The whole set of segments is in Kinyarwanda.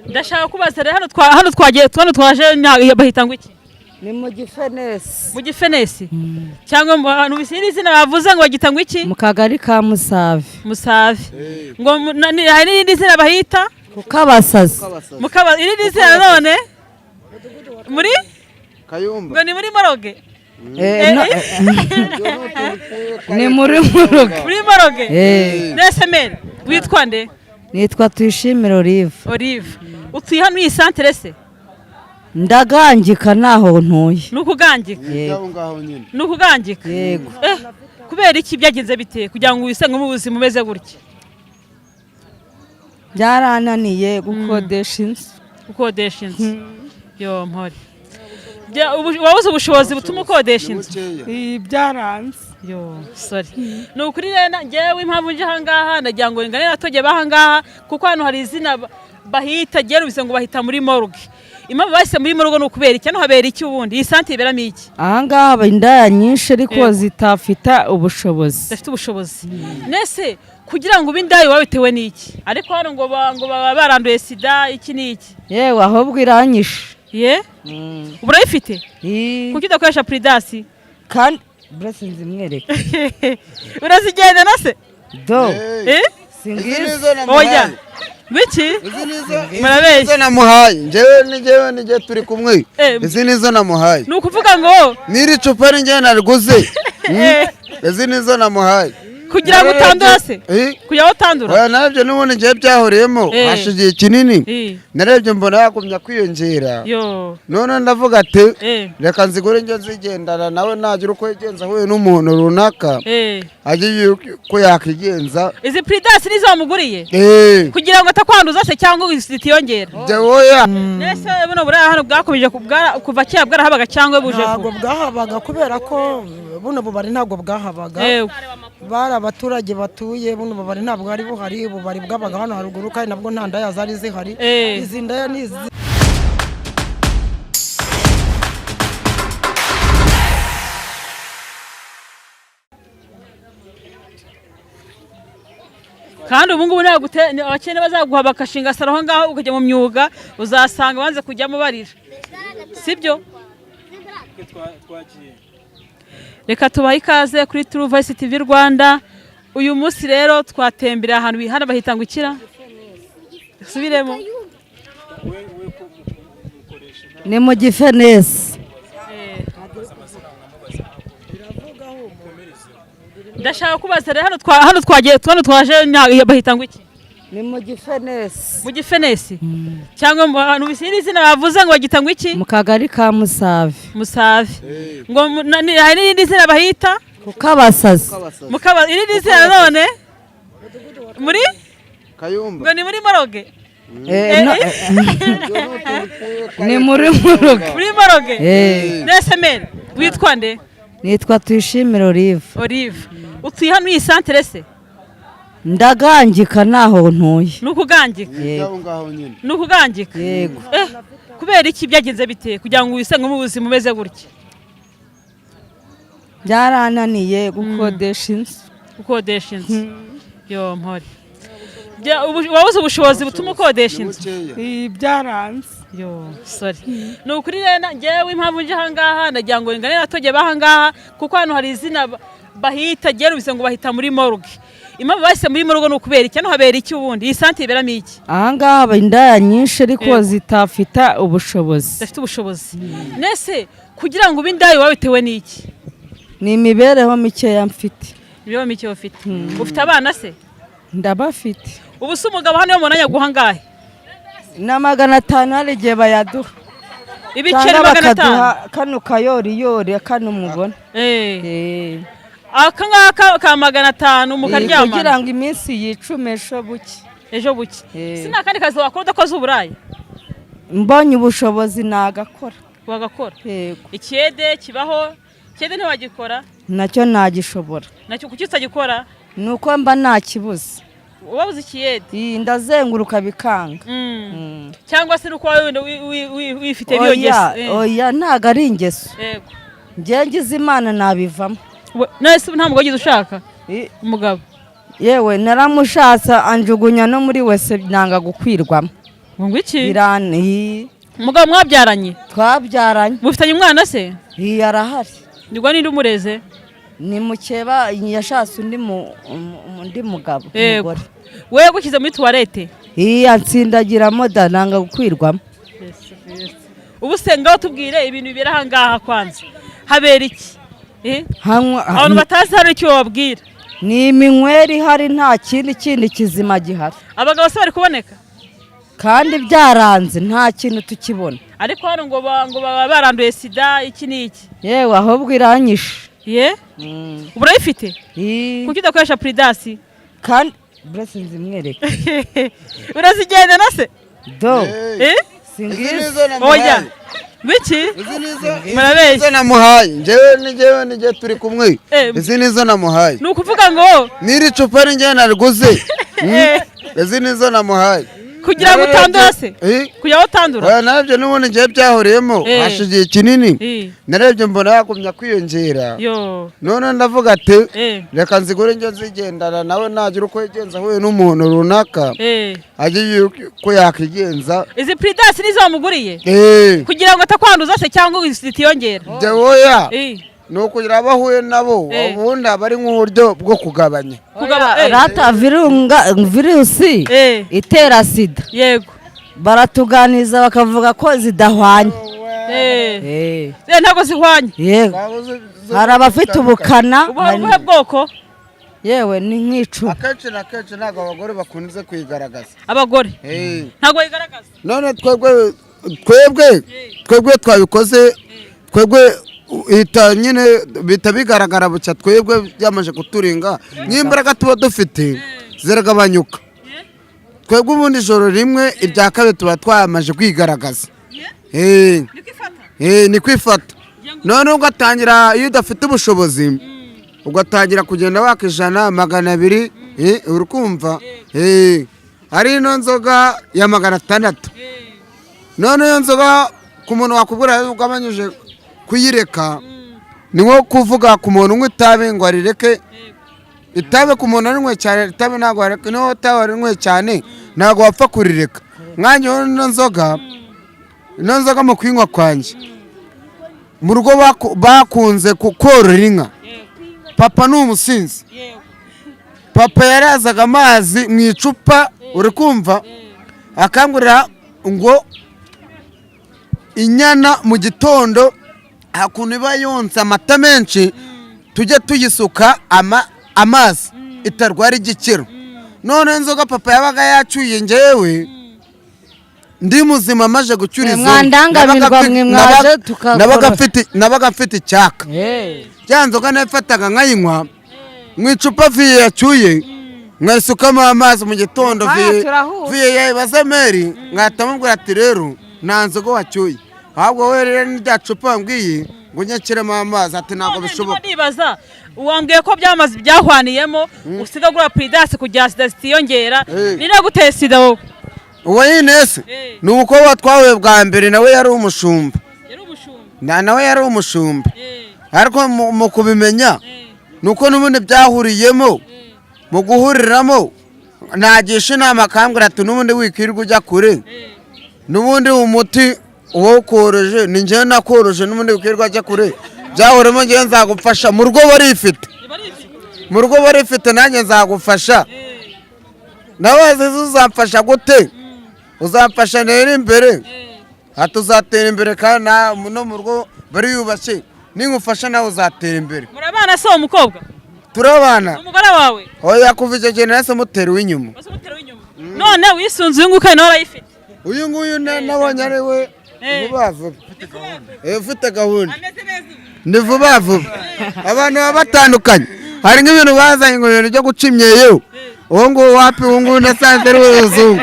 Ndashaka kubaza rero, hano twagiye, hano twaje, bahita ngo iki? Ni mu Gifenesi. Mu Gifenesi cyangwa mu hantu bisiri izina bavuze ngo bagita ngo iki? Mu kagari ka Musave. Musave. Ngo hari n'irindi zina bahita? Kukabasazi. Mukaba irindi zina none muri Kayumba. Ngo ni muri morgue? Ni muri morgue. Muri morgue. Eh. Nese mere, witwa nde? Nitwa Tuyishimire Olive. Olive, utuye hano iyi santere se? Ndagangika, ntaho ntuye. Ni ukugangika? Aho ngaho nyine. Ni ukugangika? Yego. Kubera iki? Byagenze bite kugira ngo wisange mu buzima umeze gutya? Byarananiye gukodesha inzu. Gukodesha inzu, yo mpore. Wabuze ubushobozi butuma ukodesha inzu? Bukeya. Byaranze. Yo, sorry. Ni ukuri rero, njyewe impamvu nje ahangaha, nagira ngo ngane n'abaturage b'ahangaha, kuko hano hari izina bahita, rero ngo bahita muri morgue. Impamvu bahise muri morgue ni ukubera iki? Hano habera iki ubundi? Iyi santere iberamo iki? Ahangaha haba indaya nyinshi, ariko Yego. zitafite ubushobozi. Zidafite ubushobozi. Nese kugira ngo ube indaya uba bitewe n'iki? Ariko hano ngo baba baranduye sida, iki n'iki. Yewe, ahubwo iranyishe. Ye, ubu urayifite? Kuki udakoresha Prudence? Kandi buretse nzimwereke. Urazigendana se? Do. Eh? Izi Singizi. nizo namuhaye. Oya, biki? Izi nizo. Murabeshya. Izi nizo namuhaye. Njyewe ni njyewe ni njyewe turi kumwe. Izi nizo namuhaye. Ni ukuvuga ngo N'iri cupa ni njyewe nariguze. Eh, Izi nizo namuhaye. Kugira ngo utandura se? Eh? Kugira ngo utandura? Oya, nabyo n'ubundi njyewe byahuriyemo. Hashize igihe kinini. Narebye mbona yagumya kwiyongera. Yo. None ndavuga ati reka nzigure njye nzigendana, nawe nagira uko yigenza ahuye n'umuntu runaka, ajye uko yakigenza. Izi Prudence nizo wamuguriye? Eh. Kugira ngo atakwanduza se cyangwa zitiyongera? Jya woya. Nese buno buraya hano bwakomeje kuva kera bwarahabaga cyangwa buje Ntabwo vuba? bwahabaga, kubera ko buno bubari ntabwo bwahabaga. Bari abaturage batuye buno bubari, ntabwo bwari buhari. Ububari bwabaga hano haruguru, kandi nabwo nta ndaya zari zihari. Izi ndaya ni izi. Kandi ubu ngubu ntabwo abakene bazaguha bagashinga saro aho ngaho ukajya mu myuga, uzasanga banze kujyamo barira, sibyo? Reka tubahe ikaze kuri True Voice TV Rwanda. Uyu munsi rero twatembereye ahantu hano bahita ngo ikira subiremo. Ni mu Gifenesi. Ndashaka kubaza rero, hano twagiye, hano twaje, bahita ngo iki? Ni mu Gifenesi. Mu Gifenesi cyangwa mu hantu bisiri izina bavuze ngo bagita ngo iki? Mu kagari ka Musave. Musave. Ngo hari n'irindi zina bahita? Kukabasazi. Mukaba irindi zina none muri Kayumba. Ngo ni muri morgue? Ni muri morgue. Muri morgue. Eh. Nese mere, witwa nde? Nitwa Tuyishimire Olive. Olive, utuye hano iyi santere se? Ndagangika, ntaho ntuye. Ni ukugangika? Aho ngaho nyine. Ni ukugangika? Yego. Kubera iki? Byagenze bite kugira ngo wisange mu buzima umeze gutya? Byarananiye gukodesha inzu. Gukodesha inzu, yo mpore. Wabuze ubushobozi butuma ukodesha inzu? Bukeya. Byaranze. Yo, sorry. Ni ukuri rero, njyewe impamvu nje ahangaha, nagira ngo ngane n'abaturage b'ahangaha, kuko hano hari izina bahita, rero ngo bahita muri morgue. Impamvu bahise muri morgue ni ukubera iki? Hano habera iki ubundi? Iyi santere iberamo iki? Ahangaha haba indaya nyinshi, ariko Yego. zitafite ubushobozi. Zidafite ubushobozi. Nese kugira ngo ube indaya uba bitewe n'iki? Ni imibereho mikeya mfite. Imibereho mike ufite. Ufite abana se? Ndabafite. Ubu se umugabo hano iyo umuntu aguha angahe? Na 500 hari igihe bayaduha. Ibiceri Cyangwa 500? bakaduha kano kayoriyori kano mubona. Aka ngaka ka 500 Kugira mukaryamana? ngo iminsi yicume, ejo buke. Ejo buke. Eh. Si nta kandi kazi wakora udakoze uburaya? Mbonye ubushobozi nagakora. Wagakora? Yego. Ikiyede kibaho, ikiyede ntiwagikora? Nacyo nagishobora. Nacyo kuki utagikora? Ni uko mba ntakibuze. Wabuze ikiyede? Iyi, ndazenguruka bikanga. Cyangwa se nuko wenda wifite n'iyo Oya. ngeso? Oya, ntabwo ari ingeso. Njye ngize Imana nabivamo. None se nta mugabo ugize ushaka? Umugabo? Yewe, naramushatse anjugunya no muri wese, nanga gukwirwamo. Ngo iki? Birani. Umugabo mwabyaranye? Twabyaranye. Mufitanye umwana se? Iyi arahari. Nibwo ninde umureze? Ni mukeba, yashatse undi undi mugabo, umugore. Wewe gushyize muri toilette? Iyi ansindagiramo da, nanga gukwirwamo. Ubu se ngaho tubwire ibintu bibera aha ngaha kwanza. Habera iki? Abantu batazi hari icyo bababwira. Ni iminywere ihari, nta kindi kizima gihari. Abagabo se bari kuboneka? Kandi byaranze nta kintu tukibona. Ariko hano ngo baba baranduye sida iki n'iki. Yewe ahubwo iranyishe. Ye? Urayifite? Kuki udakoresha Pridasi? Kandi buretse nzimwereke. Urazigendana se? Do. Singizi. Oya. Biki? Murabeshya. Namuhaye. Njyewe nijye turi kumwe. Izi nizo namuhaye. Ni ukuvuga ngo niri cupa ari njye nariguze. Izi nizo namuhaye. Kugira ngo utandura se? Kugira ngo utandura? Oya nabyo n'ubundi njye byahuriyemo hashize igihe kinini. Narebye mbona yagumya kwiyongera. None ndavuga ati reka nzigure njye nzigendana nawe nagira uko yigenza ahuye n'umuntu runaka. Ajye ko yakigenza. Izi Pridasi nizo wamuguriye? Kugira ngo atakwanduza se cyangwa zitiyongera? Oya. Ni ukugira abahuye nabo ubundi aba ari nk'uburyo bwo kugabanya. Rata virusi itera sida. Yego. Baratuganiza bakavuga ko zidahwanye. Ntabwo zihwanye. Yego. Hari abafite ubukana. Ubuhe bwoko? Yewe ni nk'icumi. Akenshi na kenshi ntabwo abagore bakunze kwigaragaza. Abagore? Ntabwo bigaragaza. None twebwe twabikoze, twebwe ita nyine bita bigaragara bucya, twebwe byamaje kuturinga n'imbaraga tuba dufite ziragabanyuka. Twebwe ubundi ijoro rimwe irya kabiri tuba twamaje kwigaragaza. Ni kwifata. None ugatangira iyo udafite ubushobozi ugatangira kugenda waka 100, 200, uri kumva? Ari ino nzoga ya 600. None iyo nzoga ku muntu wakubwira ugabanyije kuyireka ni nko kuvuga ku muntu unywa itabi ngo arireke. Itabi ku muntu arinywe cyane, itabi ntabwo wareka, niho itabi arinywe cyane ntabwo wapfa kurireka. Nkanjye ino nzoga mu kuyinywa kwanjye mu rugo bakunze korora inka. Papa ni umusinzi. Papa yarazaga amazi mu icupa, uri kumva, akangurira ngo inyana mu gitondo hakuntu iba yonsa amata menshi tujye tuyisuka amazi itarwara igikiro. None inzoga papa yabaga yacyuye njyewe ndi muzima amaje gucyura izo nabaga mfite icyaka. Ya nzoga nayifataga nkayinywa mu icupa viye yacyuye nkayisukamo amazi mu gitondo, viye yayibaza meri nkahita mubwira ati rero nta nzoga wacyuye, ahubwo wowe rero n'irya cupa wambwiye ngo nyakiremo amazi, ati ntabwo bishoboka. Nibaza wambwiye ko byamaze byahwaniyemo usiga gura Pridasi kugira sida zitiyongera, ni naguteye sida wowe? Uwo Inesi ni umukobwa twahuye bwa mbere, nawe yari umushumba. Nawe yari umushumba ariko mu kubimenya nuko n'ubundi byahuriyemo, mu guhuriramo nagisha inama akambwira ati n'ubundi wikirirwa ujya kure, n'ubundi umuti uwo ukoroje ni njyewe nakoroje, n'ubundi wikirirwa ajya kure byahuremo njyewe nzagufasha. Mu rugo barifite, mu rugo barifite, nanjye nzagufasha. Nawe uzamfasha gute? Uzamfasha nera imbere, ati uzatera imbere kandi no mu rugo bariyubashye, ningufasha nawe uzatera imbere. Murabana se uwo mukobwa? Turabana. Umugore wawe? Oya, kuva icyo gihe nahise mutera uw'inyuma. None wisunze uyu nguyu nawe arayifite? Uyu nguyu nabonye ari we vuba vuba. Ufite gahunda. Ni vuba vuba. Abantu baba batandukanye. Hari nk'ibintu bazanye ngo ibintu byo guca imyeyo. Uwo nguwo wapi, uwo nguwo nasanze ari we w'umuzungu.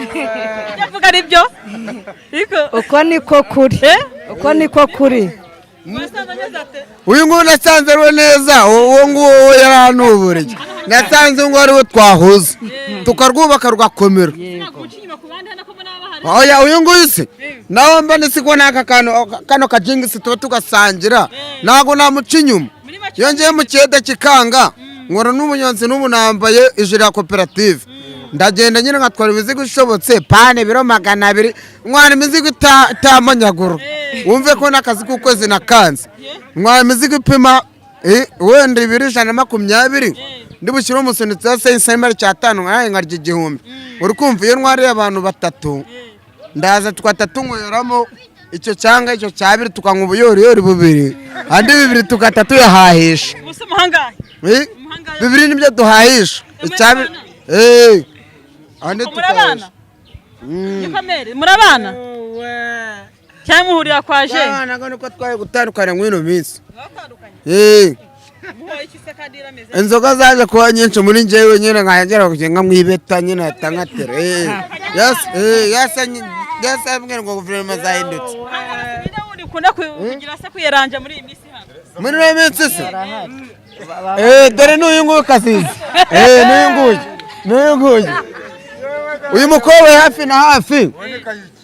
Ibyo avuga ari byo? Uko niko kuri. Uko niko kuri. Uyu nguyu nasanze ari we neza, uwo nguwo yaranuburiye. Nasanze ngo ari we twahuza tukarwubaka rugakomera. Oya uyu nguyu se nawe mba nisiko n'aka kantu kano kajingisi tuba tugasangira, ntabwo namuca inyuma. Iyo ngiye mu cyeda kikanga nkora n'umunyonzi n'ubu nambaye ijire ya koperative. Ndagenda nyine nkatwara imizigo ishobotse, pane biro 200, ntwara imizigo itamanyagura, wumve ko n'akazi k'ukwezi nakanze. Ntwara imizigo ipima wenda ibiro 120, ndi bushyire umusunitsi wa sensemeri cyatanu, nkaye nkarya 1000. Uri kumva, iyo ntwariye abantu batatu, ndaza tugahita tunyweramo icyo cyangwa icyo cyabiri, tukanywa ubuyoriyori bubiri, andi bibiri tugahita tuyahahisha. Ubuse muhangahe? Bibiri nibyo duhahisha, icyabiri andi Murabana? tukahahisha. Nikomere, murabana cyangwa muhurira kwa je? Abana ngo niko twari gutandukana muri ino minsi. Inzoga zaje kuba nyinshi muri njyewe nyine, nkagera kugenda mwibeta nyine ahita nkatera. Yasa ambwira ngo guverinoma zahindutse. Ukunda kugira se kwiyeranja muri iyi minsi hano? Muri ino minsi se, dore n'uyu nguyu kazizi, n'uyu nguyu, n'uyu nguyu, uyu mukobwa hafi na hafi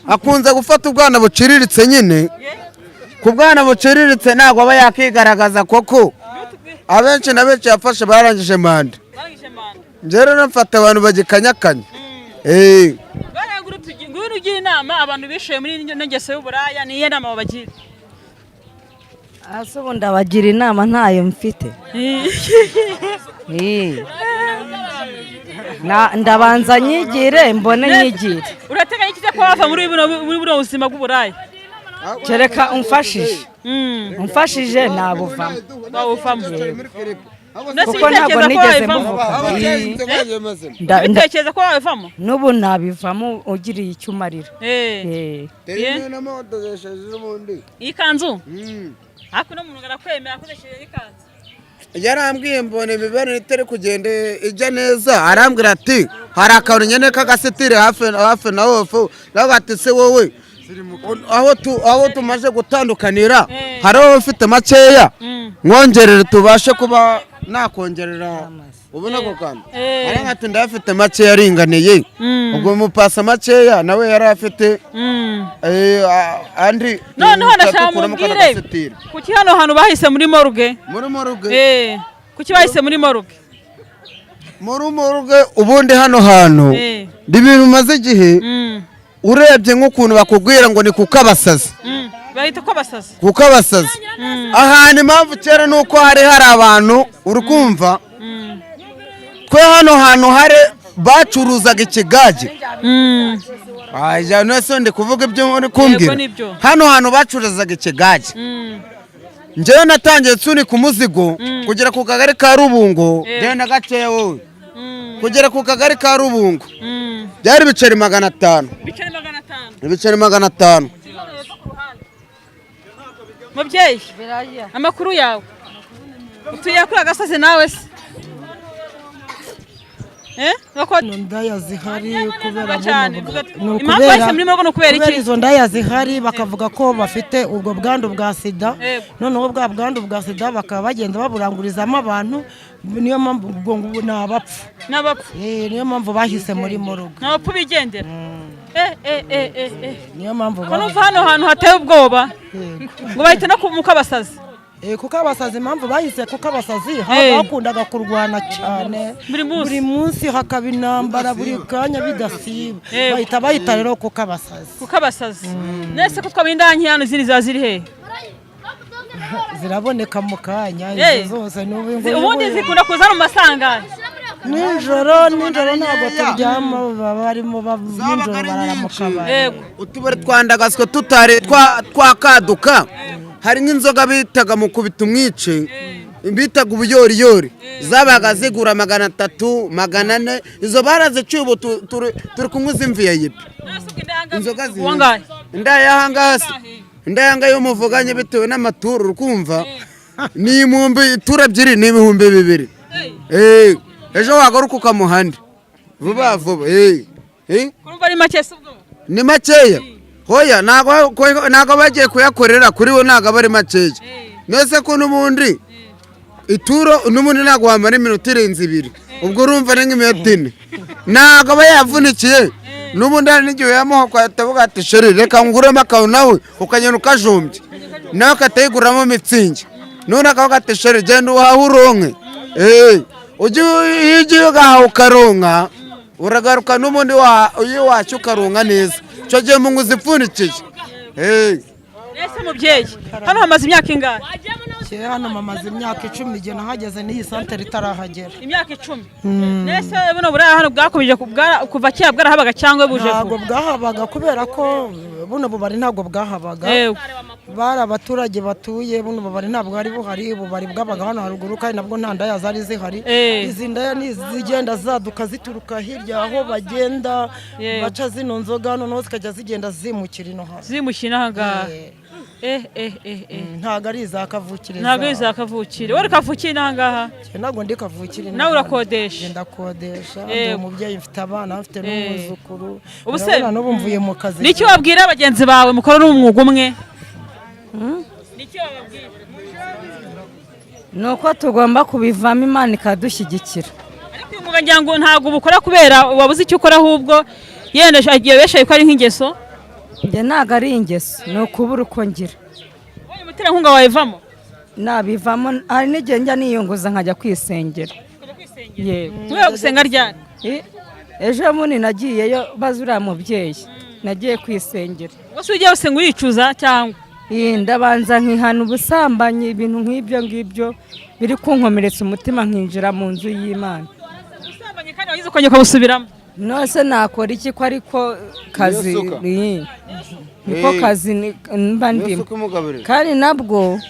akunze gufata ubwana buciriritse nyine. Ku bwana buciriritse ntabwo aba yakigaragaza, koko abenshi na benshi yafashe barangije manda. Barangije manda. Njyewe rero mfata abantu bagikanyakanya. Ngwino ugira inama abantu bishoye muri ino ngeso y'uburaya, ni iyihe nama wabagira? Ase ubu ndabagira inama ntayo mfite. Ndabanza nyigire, mbone nyigire. Urateganya iki ko wava muri buno buzima bw'uburaya? Kereka umfashije. Umfashije nabuvamo. Wawuvamo. Kuko ntabwo nigeze muvuga. Ubitekereza ko wabivamo? N'ubu nabivamo ugiriye icyo umarira. Iyi kanzu? Hakuno umuntu arakwemera akoresheje ikanzu. Yarambwiye mbona imibare itari kugenda ijya neza, arambwira ati hari akantu nyine k'agasitire hafi hafi na hofu, nawe ati se wowe aho tumaze gutandukanira hari aho ufite makeya, mwongerere tubashe kuba nakongerera ubona ako kantu. Ariko ati ndayafite makeya aringaniye, ubwo mupasa makeya nawe yari afite andi. Noneho ndashaka mubwire kuki hano hantu bahise muri morgue? Muri morgue? Kuki bahise muri morgue? Muri morgue ubundi hano hantu ibintu bimaze igihe, urebye nk'ukuntu bakubwira ngo ni kuko abasazi. Bahita ko abasazi. Kuko abasazi. Ahantu impamvu kera ni uko hari hari abantu, uri kumva, twe hano hantu hari bacuruzaga ikigage. Ajya nese ndi kuvuga ibyo uri kumbwira. Hano hantu bacuruzaga ikigage. Njyewe natangiye nsunika umuzigo kugera ku kagari ka Rubungo, genda gakeya wowe. Kugera ku kagari ka Rubungo byari ibiceri 500. Ibiceri 500. Ibiceri 500. Mubyeyi, amakuru yawe? Utuye kuri agasozi nawe se? Ndaya zihari kubera impamvu bahise muri morgue ni ukubera iki? Izo ndaya zihari bakavuga ko bafite ubwo bwandu bwa sida, noneho bwa bwandu bwa sida bakaba bagenda baburangurizamo abantu, niyo mpamvu ubwo ngubu ni abapfu. Niyo mpamvu bahise muri morgue. Ni abapfu bigendera. Niyo mpamvu numva hano hantu hateye ubwoba ngo bahite no kumuka abasazi. Kuko abasazi impamvu bahise kuko abasazi bakundaga kurwana cyane buri munsi, hakaba intambara buri kanya bidasiba, bahita bahita rero kuko abasazi. Kuko abasazi. Nese ko twabinda hano izindi za ziri he? Ziraboneka mu kanya izo zose n'ubu ubundi zikunda kuza mu masangano. Nijoro nijoro ntabwo turyama, baba barimo nijoro barara mu kabari. Utubari twandagazwe tutari twakaduka. Hari nk'inzoga bitaga mu kubita umwice, bitaga ubuyoriyori, zabaga zigura 300, 400, izo baraziciye ubu turi kunywa iz'imviye yipe. Inzoga zihenze. Indaya se, indaya yo muvuganye bitewe n'amaturo, urukumva ni ibihumbi ituro ebyiri ni 2000. Ejo wagaruka ukamuhanda vuba vuba. Urumva ari make se ubwo? Ni makeya. Hoya ntabwo bagiye kuyakorera kuri we, ntabwo aba ari makeya. Nese ko n'ubundi ituro n'ubundi ntabwo wamara iminota irenze ibiri, ubwo urumva ni nk'iminota ine, ntabwo aba yavunikiye. N'ubundi hari n'igihe uyamuha ukahita ati sheri reka nguremo akantu, nawe ukagenda ukajumbye nawe akatayiguramo mitsingi, none akavuga ati sheri genda uhahe uronke. Iyo ugiye ugahaha ukaronka Uragaruka n'ubundi iyo wacyo ukarunga neza, icyo gihe mu nguzi ipfundikiye. Ese mubyeyi, hano hamaze imyaka ingahe? Kera hano mamaze imyaka 10, igihe nahageze n'iyi santere itarahagera. Imyaka 10. Nese buno buraya hano bwakomeje kuva kera bwarahabaga cyangwa buje Ntabwo bwahabaga, kubera ko buno bubari ntabwo bwahabaga. Bari abaturage batuye buno bubari, ntabwo bwari buhari. Ububari bwabaga hano haruguru, kandi nabwo nta ndaya zari zihari. Izi ndaya ni izigenda zaduka zituruka hirya aho bagenda baca zino nzoga, noneho zikajya zigenda zimukira ino hano. Zimukira aha ngaha. Ntabwo ari iza kavukire. Ntabwo ari iza kavukire. Wowe kavukire aha ngaha? Ntabwo ndi kavukire. Nawe urakodesha? Ndakodesha, ndi umubyeyi, mfite abana, mfite n'umwuzukuru. Ubu se n'ubu mvuye mu kazi. Niki wabwira bagenzi bawe mukora n'umwuga umwe? Niki wababwira? Nuko tugomba kubivamo, Imana ikadushyigikira. Ariko uyu mwuga ngira ngo ntabwo ubukora kubera wabuze icyo ukora, ahubwo yenda agiye beshaye ko ari nk'ingeso. Njye ntabwo ari ingeso, ni ukubura uko ngira. Ubonye umuterankunga wayivamo? Nabivamo, hari n'igihe njya niyunguza nkajya kwisengera. Yego. Kubera gusenga ryari? Ejo bundi nagiyeyo baza uriya mubyeyi, nagiye kwisengera. Ubwo ugiye gusenga uricuza cyangwa? Ndabanza nkihana ubusambanyi, ibintu nk'ibyo ngibyo biri kunkomeretsa umutima, nkinjira mu nzu y'Imana. Ubusambanyi kandi wagize ukongera ukabusubiramo? Nose nakora iki ko ariko kazi niko kazi mba ndimo, kandi nabwo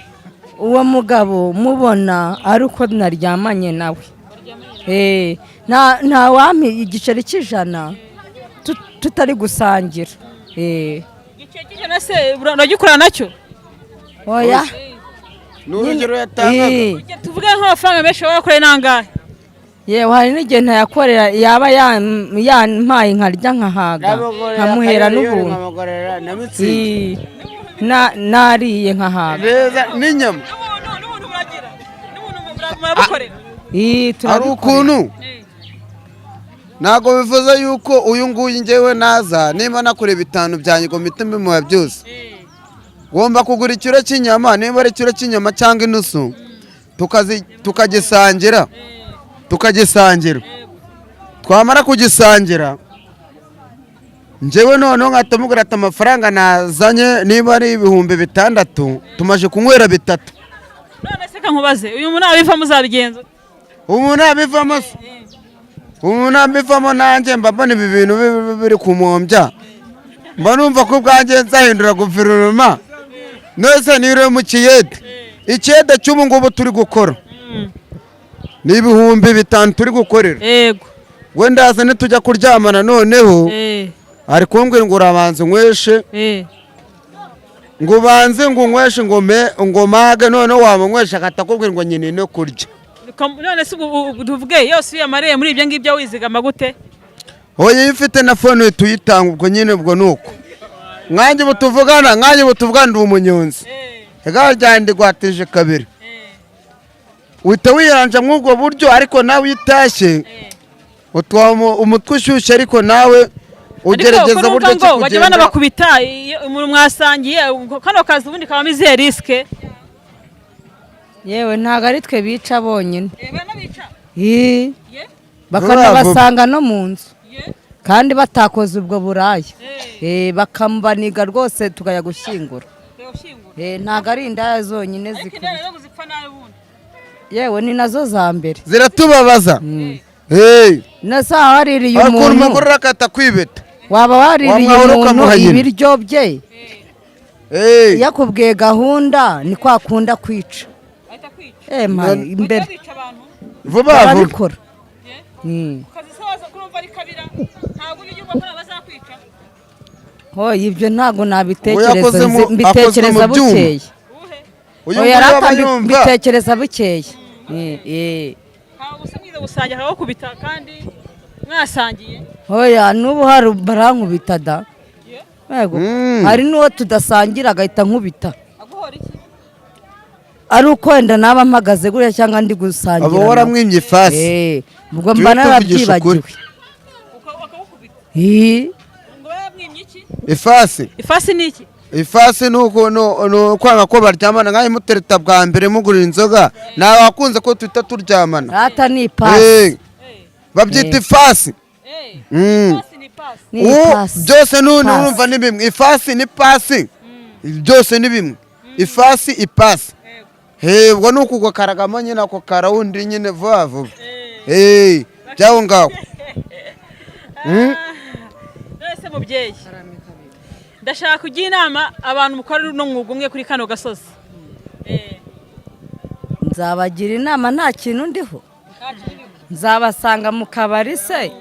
uwo mugabo mubona ari uko naryamanye nawe. Nta wampa igiceri cy'ijana tutari gusangira. Igiceri cy'ijana se uragikorana nacyo? Oya. Ni urugero yatangaga. Tuvuge nk'amafaranga menshi wakoreye nangahe? Yewe, hari n'igihe ntayakorera, yaba yampaye nkarya nkahaga, nkamuhera n'ubuntu. Nariye nkahaga n'inyama. Hari ukuntu ntabwo bivuze yuko uyu nguyu ngewe naza niba nakora 5 byanjye ngo mpite mbimuha byose. Ngomba kugura ikiro cy'inyama, niba ari ikiro cy'inyama cyangwa inusu, tukagisangira. Tukagisangira, twamara kugisangira njyewe noneho nkatamugura ati amafaranga nazanye niba ari 6000 tumaje kunywera 3. None se nkubaze, uyu muntu abivamo uzabigenza? Umuntu abivamo se, umuntu abivamo nanjye mba mbona ibi bintu biri kumuhombya, mba numva ko ubwanjye nzahindura guverinoma. Nose niriwe mu kiyede, ikiyede cy'ubu ngubu turi gukora ni 5000 turi gukorera. Yego. Wenda ndaza nitujya kuryamana noneho ari kumbwira ngo urabanze unyweshe, ngo ubanze ngo unyweshe ngo mage, noneho wamunywesha akatakubwira ngo nyine no kurya. None se tuvuge yose uyamariye muri ibyo ngibyo wizigama gute? Oya, iyo ufite na phone tuyitanga ubwo nyine, ubwo nuko nkanjye ubu tuvugana, nkanjye ubu tuvugana ndi umunyonzi, igare ryanjye rwatije kabiri. Uhita wiyanja mw'ubwo buryo, ariko nawe uyitashye utwa umutwe ushyushye, ariko nawe ugerageza buryo ki kugenda. Bajya banabakubita umuntu mwasangiye kano kazi, ubundi kabamo izihe risike? Yewe, ntabwo ari twe bica bonyine, bakanabasanga no mu nzu kandi batakoze ubwo buraya, bakamubaniga rwose tukajya gushyingura. Ntabwo ari indaya zonyine zikubita. Yewe, ni nazo za mbere ziratubabaza. Nasa waririye umuntu waba waririye umuntu ibiryo bye, yakubwiye gahunda ni kwa kunda kwica imbere vuba barabikora. Ibyo ntabwo nabitekereza, mbitekereza bukeye. Mbitekereza bukeye. Oya, n'ubu hari barankubita da. Hari n'uwo tudasangira agahita nkubita. Ari uko wenda naba mpagaze gutya cyangwa ndi gusangira. Aba waramwimye ifasi. Ubwo mba narabyibagiwe. Ifasi. Ifasi ni iki? Ifasi ni ukwanga ko baryamana, nkaho mutereta bwa mbere mugurira inzoga ntawe wakunze ko tuhita turyamana. Rata ni ipasi. Babyita ifasi. Ipasi ni ipasi. Ni ipasi. Byose Pasi. Urumva ni bimwe, ifasi ni pasi, byose ni bimwe, ifasi ipasi. Ubwo ni ukugakaragamo nyine ako karawundi nyine vuba vuba. By'aho ngaho. None mubyeyi, ndashaka kugira inama abantu mukora uno mwuga umwe kuri kano gasozi. Nzabagira inama, nta kintu ndiho, nzabasanga mu kabari se.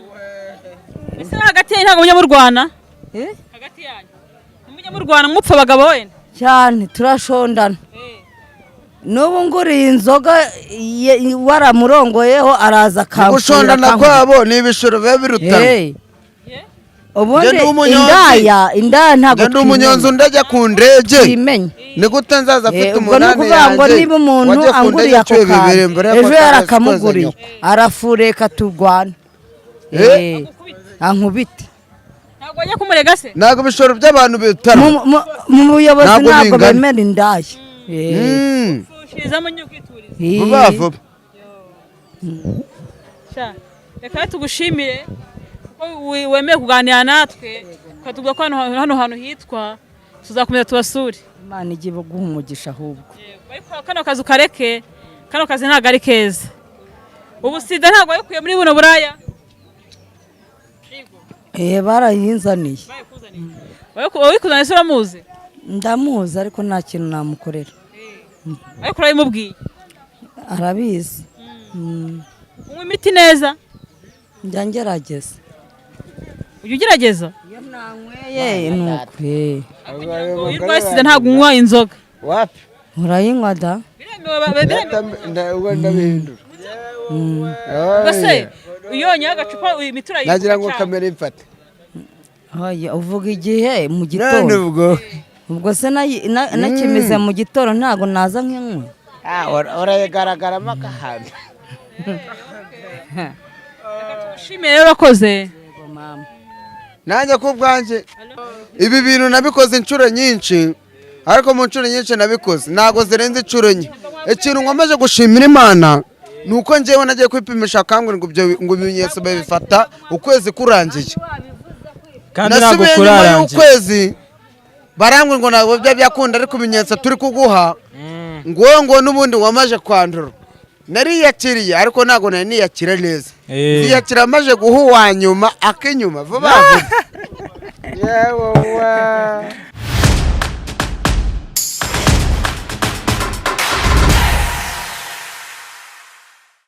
Ese hagati yanyu ntabwo mujya murwana? Eh? Hagati yanyu ntimujya murwana mupfa abagabo wenda? Cyane, turashondana. N'ubu nguriye inzoga waramurongoyeho araza akamfurira. Gushondana Akankubita. kwabo ni ibishoro biba birutana. Hey. Ubundi Njye ndi umunyonzi. indaya ntabwo Njye ndi umunyonzi, ndajya ku ndege. twimenya. Ni gute nzaza afite Ubwo ni umunani ukuvuga ngo yanjye niba umuntu wagiye ku ndege anguriye ako inshuro bibiri kantu mbere y'uko ejo ntaza yarakamuguriye koza nyoko. arafureka turwana. Ankubite. Ntabwo wajya kumurega se? Ntabwo ibishoro by'abantu bitana. Mu buyobozi Ntabwo ntabwo bingana. bemera indaya. Ushirizamo nyine ukituriza. Vuba vuba. Sha, reka tugushimire ko wemeye kuganira natwe, ukatubwira ko hano hantu hitwa, tuzakomeza tubasure. Imana ijye iguha umugisha ahubwo. Ariko kano kazi ukareke, kano kazi ntabwo ari keza. Ubu sida ntabwo wayikuye muri buno buraya? Barayinzaniye. Wayikuzaniye se uramuzi? Ndamuzi ariko nta kintu namukorera. Ariko urabimubwiye? Arabizi. Unywa imiti neza? Njya ngerageza. Ujya ugerageza? Iyo nanyweye ni uko. Iyo urwaye sida ntabwo unywa inzoga? Wapi. Urayinywa da. Biremewe biremewe. Ubwo ndabihindura. Ubwo se iyo wanyoye agacupa imiti urayinywa? Nagira ngo kamera imfate. Oya, uvuga igihe mu None gitondo. Ubwo Ubwo se nakimize mu gitondo ntabwo naza nk'inywe. Urayigaragaramo akahanda. Tugushimiye rero, urakoze. Yego, mama. Nanjye ku bwanjye ibi bintu nabikoze inshuro nyinshi, ariko mu nshuro nyinshi nabikoze ntabwo zirenze inshuro enye. Ikintu nkomeje gushimira Imana ni uko njyewe nagiye kwipimisha akangurira ngo ibyo ngo ibimenyetso babifata ukwezi kurangiye. Kandi ntabwo Nasubiye nyuma kurarangira. y'ukwezi, barambwira ngo ntabwo bijya byakunda, ariko ibimenyetso turi kuguha ngo n'ubundi wamaze kwandura. Nariyakiriye ariko ntabwo nari niyakira neza. Niyakira amaze guha uwa nyuma akinyuma vuba vuba. Yewe wa.